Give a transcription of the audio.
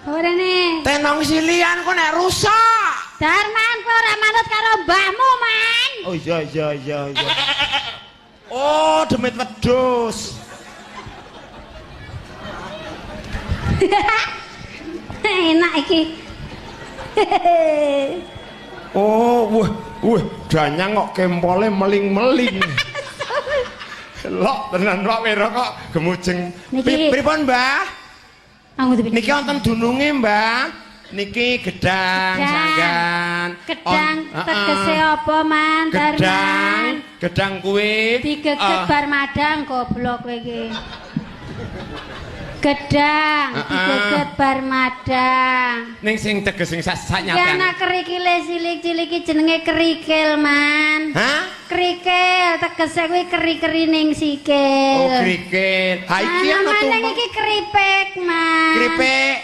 Ora ne. Tenong silian kok nek rusak. Darman kowe ora manut karo mbahmu, Man. Oh iya iya iya iya. Oh, demit wedhus. Enak iki. Oh, wah, wah, danyang kok kempole meling-meling. Lok tenan Pak Wiro kok gemujeng. Pripun, Mbah? Niki wonten dununge, Mbah. Niki gedang sanggan. Gedang tegese apa, Man? Gedang, gedang kuwi digeget bar madang goblok kowe iki. Gedang digeget bar madang. Ning sing teges sing sak nyatane. Ya ana kerikile cilik-cilik iki jenenge kerikil, Man. Hah? Kerikil tegese kuwi keri-keri ning sikil. Oh, kerikil. Ha iki ana tumpeng. Iki keripik, Man. Keripik.